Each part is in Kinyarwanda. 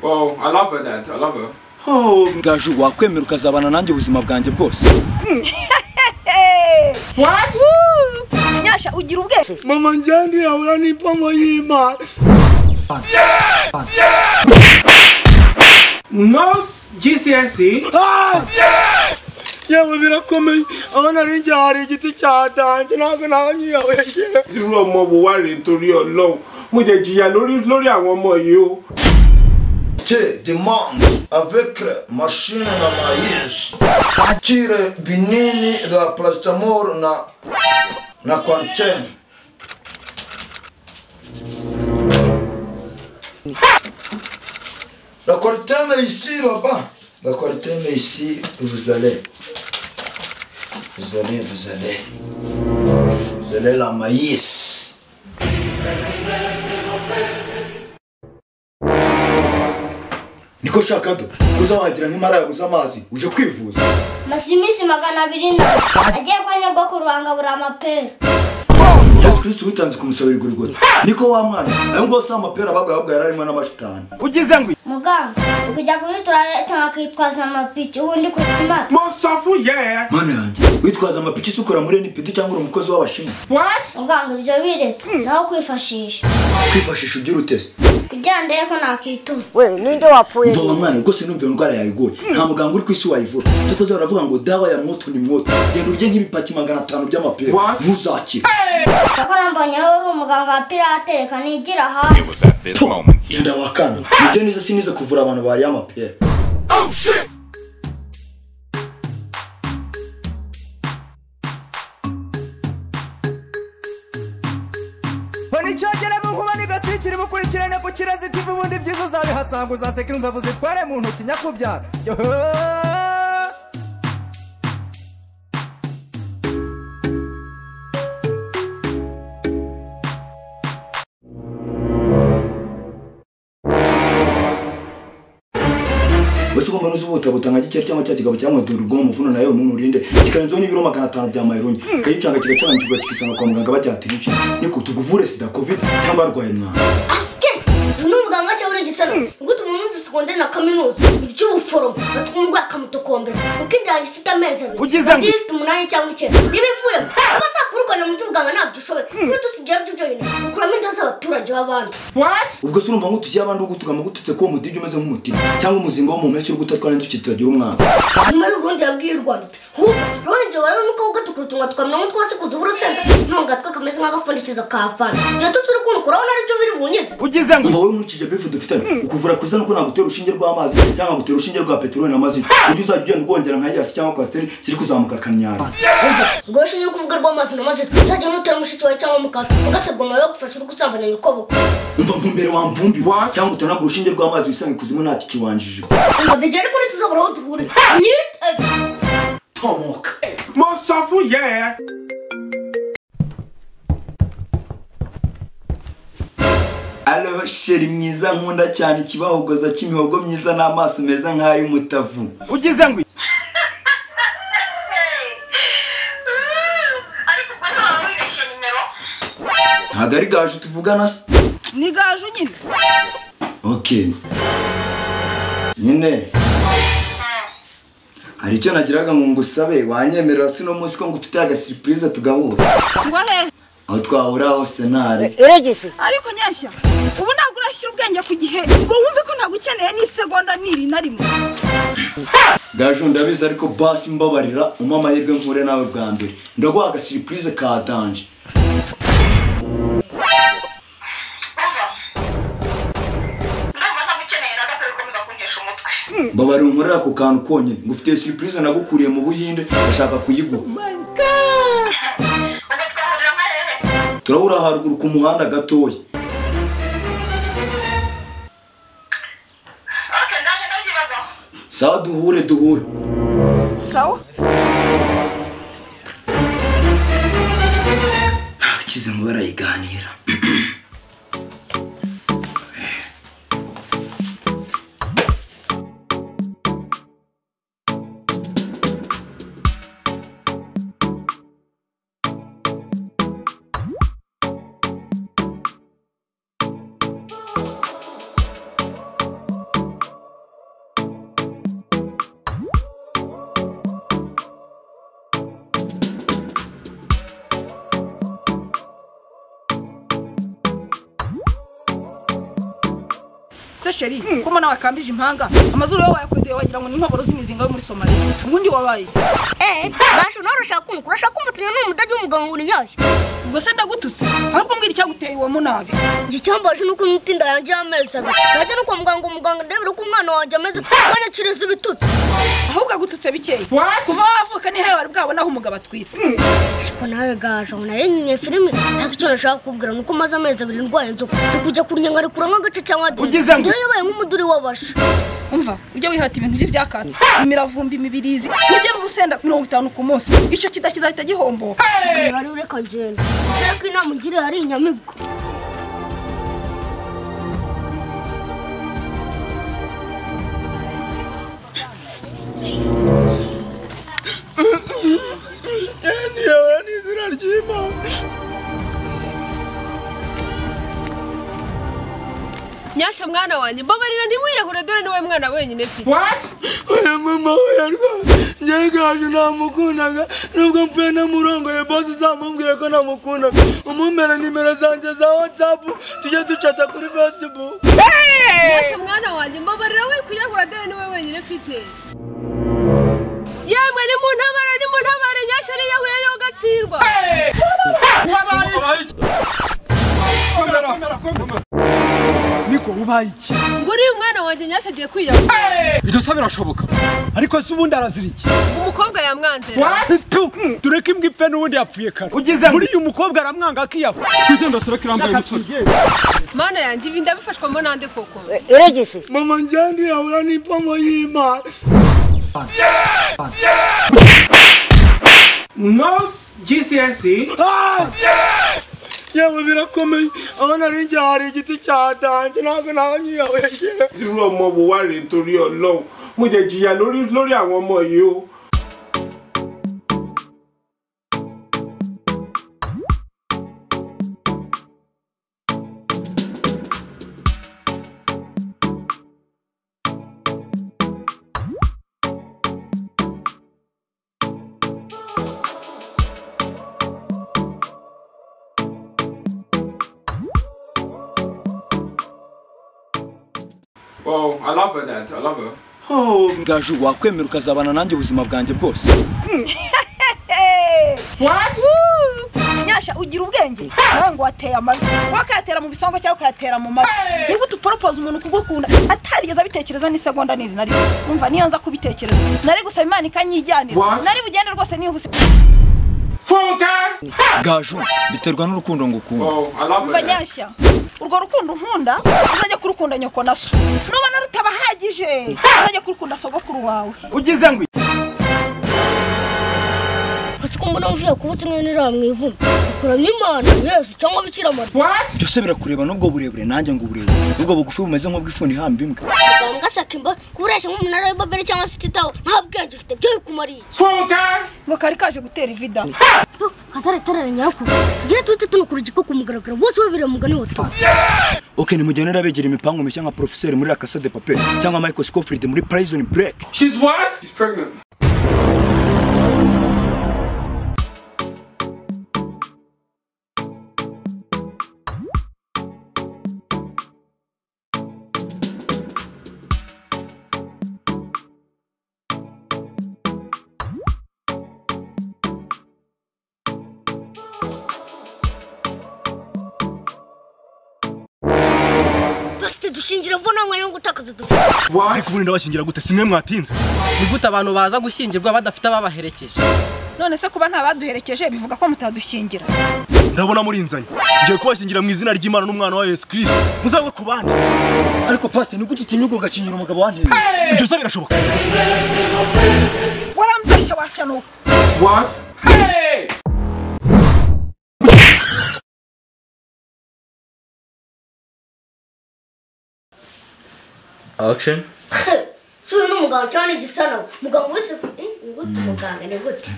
Well, I love her, Dad. I love her. Oh, Gaju, wakwemera ukazabana nanjye ubuzima bwanjye bwose. What? Nyasha ugira ubwenge. Mama njyandi yahura n'impongo y'Imana. Yeah! Yeah! No GCSE. Ah! Yeah! Yewe birakomeye aho nari njye hari igiti cya danje ntabwo nawe nyiyawe ngiye. Irú ọmọ wo wá rèé nítorí Ọlọ́run, mo jẹ jìyà lórí àwọn ọmọ yìí o. Te demande avec machine na maïs. Tire binini la plastamor na quarantaine. La quarantaine est ici là-bas. La quarantaine est ici, vous allez. Vous allez, vous allez. Vous allez la maïs. Niko shakado, uzawagira nk'imara yabuze amazi, uje kwivuza. Masimisi 200 agiye kwa nyogokuru wangabura amapera. Yesu Kristo witanze kumusabira igurigota. Niko wa mwana, ayo ngo se amapera baguye ahubwo yararimo n'amashitani. Ugize ngo muganga, ukujya kuri toilette nkakitwaza amapiki ubundi kumara. Mo safu yeah. Mana yanjye, witwaza amapiki usukora muri NPD cyangwa uri umukozi w'abashinwa? What? Muganga ibyo bireka, naho kwifashisha. Kwifashisha ugira utese? Kugira ndebe ko nakituma. We ninde wapfuye? Mva wa mwana rwose numva iyo ndwara yayigoye. Nta muganga uri ku isi wayivura. Cyakoze baravuga ngo dawa ya mwoto ni mwoto. Genda urye nk'ibipaki 500 by'amapera. Ntuzakira. Cyakora mbonye uri umuganga wa pirate reka nigira aha. Genda wakana. Nibyo nize sinize kuvura abantu bariye amapera. Oh shit! Nicogere mu nkuba nigasikira mukurikirane ku Kirezi TV ubundi byiza uzabihasanga uzaseka imbavu zitware mu ntoki nyakubyara. Wese ugomba n'uzubuta nka gikeri cyangwa cya kigabo cyangwa dore ubwo umuvuno nayo umuntu urinde kikarenzaho n'ibiro 500 bya mayirungi kikayicanga kigacanganyikirwa kikisanga kwa muganga bacyatira inshinge niko tuguvure sida covid cyangwa arwaye mwana. Asike uyu ni umuganga cyangwa igisano gute umuntu uzi secondaire na kaminuza iby'ubuforomo batwumva akamutokombeza uko inda ifite amezi abiri ifite 8 cyangwa 9 niba ivuyemo abasakurukana mu by'ubuganga ntabyo ushoboye kuko tusigiye byo byonyine ukuramo inda z'abaturage b'abandi. What? Ubwo se urumva ngo tugiye abandi ugutugama gututse ko umudigi umeze nk'umutima cyangwa umuzingo wo mu mpeshyi uri gutatwara inzuki zitagira umwana. Nyuma y'Uburundi yabwiye u Rwanda ati hubwo urabona igihe wari nuko ugatukura tukamenya nk'utwo wasikuze uburusenda ntungatwe kameze nk'agapfundikizo ka fana ibyo tutse uri kuntu urabona aribyo biri bunyize. Ugize ngo umva wowe nkurikije bifu dufitanye ukuvura kuza nuko nagutera urushinge rw'amazi cyangwa gutera urushinge rwa peteroli n'amazi ujye uzajya ugenda ugongera nka yasi cyangwa kwasiteri ziri kuzamuka kanyara. Ubwo rushinge uri kuvuga rw'amazi n'amazi uzajya unutera mushiki wawe cyangwa mukazi ugaterwa nawe bagufasha uri gusambana nyokobukwe. Umva mvumbere wa mvumbi cyangwa utanagura urushinge rw'amazi wisange kuzimu nta kikiwanjije. Umva dege ariko ntituzabura aho duhurira nyitege. Tomoka. Mo safu yeah. Alo sheri mwiza nkunda cyane ikibahogoza cy'imihogo myiza n'amaso meza nk'ay'umutavu. Ugize ngo ariko ubwo ntawe wibeshye nimero. Ntabwo ari Gaju tuvugana se? Ni Gaju nyine. Okay. Nyine hari icyo nagiraga ngo ngusabe wanyemerera si no munsi ko ngufite aga surprise tugahura. Ngo he? Aho twahura hose ntare. Ariko Nyashya ubu ntabwo urashyira ubwenge ku gihe ngo wumve ko ntabwo ukeneye n'isegonda niri na rimwe. Gaju ndabizi ariko basi mbabarira umpa amahirwe nkure nawe bwa mbere. Ndaguha aga surprise ka danger. Mbabarira unkorera ako kantu konyine ngufitiye surprise nagukuriye mu Buhinde ndashaka kuyiguha. Turahura haruguru ku muhanda gatoya. Okay, ndaje ndabyibazaho. Sawa duhure duhure. Sawa. Kize mu barayiganira. Se sheri ko mbona wakambije impanga amazuru yawe yakweduye wagira ngo ni intoboro z'imizinga yo muri Somalia. Ubundi wabaye Gasho nawe urashaka kumva urashaka kumfatanya n'umudage w'umuganga uri Nyashya. Ubwo se ndagututse ahubwo mbwira icyaguteye uwo munabi. Icyambaje nuko n'utinda yanjye y'amezi abiri najya no kwa muganga umuganga ndebera uko umwana wanjye ameze kanyakiriza ibitutsi. Ahubwo agututse bikeya kuva wavuka ni hehe wari bwabona aho umugabo atwite. Ariko nawe Gasho narenye filime ariko icyo nashaka kukubwira nuko maze amezi abiri ndwaye inzoka kujya kurya nkarekura nk'agace cyangwa dede ndiyo yabaye nk'umuduri w'abasha. Umva ujye wihata ibintu by'ibyakatsi imiravumba imibirizi urye n'urusenda 50 ku munsi icyo kidakizahita gihomboka. Wari ureka ngenda kubera ko inama ungiriye ari inyamibwa. Nyasha mwana wanjye mbabarira ntiwiyahure dore niwe mwana wenyine mfite. Oya mama oya rwose njyewe Gaju namukundaga nubwo mpfuye namurongoye bose uzamubwire ko namukundaga umumpera nimero zanjye za WhatsApp tujye ducata kuri Facebook. Nyasha mwana wanjye mbabarira wikwiyahura dore niwe wenyine mfite. Yemwe ni mu ntabare ni mu ntabare Nyasha ariyahuye yogatsindwa. Niko ubaye iki? Nguri umwana wanjye Nyasha agiye kwiyahura. Ibyo se birashoboka? Ariko se ubundi arazira iki? Umukobwa yamwanze. Tureke imbwa ipfe n'ubundi yapfuye kare. Muri uyu mukobwa aramwanga akiyahura. Tugenda tureke irambaye umusore. Mana yanjye ibi ndabifashwamo nande koko? Eregese. Mama njye ndiyahura n'impongo y'Imana. Nurse GCSE. Yewe birakomeye aho nari njye hari igiti cyatanje ntabwo nawe nyiyahuye. Irú ọmọ wo wá rèé nítorí Ọlọ́run mo jẹ jìyà lórí àwọn ọmọ yìí o. Well, I love her, Dad. I love her. Oh, Gaju wakwemera ukazabana nanjye ubuzima bwanjye bwose. What? Nyasha ugira ubwenge nawe ngo wateye amazi wakayatera mu bisongo cyangwa ukayatera mu mavi. Niba utupropose umuntu kugukunda atarigeze abitekereza n'isegonda niri nari. Umva niyo nza kubitekereza nari gusaba Imana ikanyijyanira nari bugende rwose nihuse. Funke! Gaju biterwa n'urukundo ngukunda. Umva Nyasha urwo rukundo nkunda uzajya kurukunda nyoko na so nubona rutabahagije uzajya kurukunda sogokuru wawe. Ugize ngo Kuko mbona mvuye kubutse nk'inira mu ivumu kuramya Imana Yesu cyangwa Bikira Mariya. Byose birakureba nubwo burebure nanjye ngo burebure nubwo bugufi bumeze nk'ubw'ifuni ihamba imbwa. Muganga sakimba kuburesha nk'umunara w'Ibabeli cyangwa se Titawo nta bwenge ufite byo bikumariye iki? Funke! Ngo kari kaje gutera ivida. Kazare tarara nyakuru tugire tute tunukura igiko kumugaragara bose babiri mugani woto. Okay nimugenera begera imipango mishya nka professeur muri La Casa de Papel cyangwa Michael Scofield muri Prison Break. She's what? She's pregnant. Dushingira vuba nta mwanya wo gutakaza dufite. Ariko ubundi ndabashyingira gute simwe mwatinze? Ni gute abantu baza gushyingirwa badafite ababaherekeje? None se kuba nta baduherekeje bivuga ko mutadushyingira? Ndabona murinzanye ngiye kubashyingira mu izina ry'Imana n'umwana wa Yesu Kristo muzagwe ku bandi. Ariko pastor ni gute utinyuka ugakinyira umugabo wanteye? Ibyo se birashoboka? Warambeshya washya nuko. What? Hey! Action. Si uyu ni umuganga cyangwa ni igisa nawe muganga wese ni gute umuganga ni gute?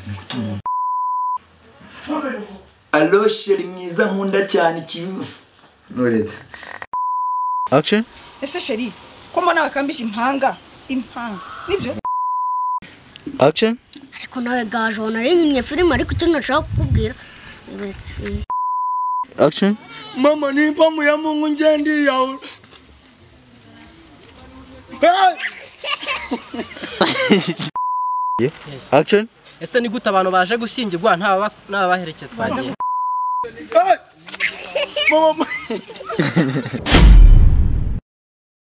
Allo sheri mwiza nkunda cyane ikibi. Noretse. Action. Ese sheri ko mbona wakambije impanga impanga nibyo? Action. Ariko nawe Gajo narenye filime ariko icyo nashaka kukubwira. Action. Mama nimba mu ya Mungu njye ndiyahura. Action. Ese ni gute abantu baje gushyingirwa nta babaherekeza twagiye? Mama.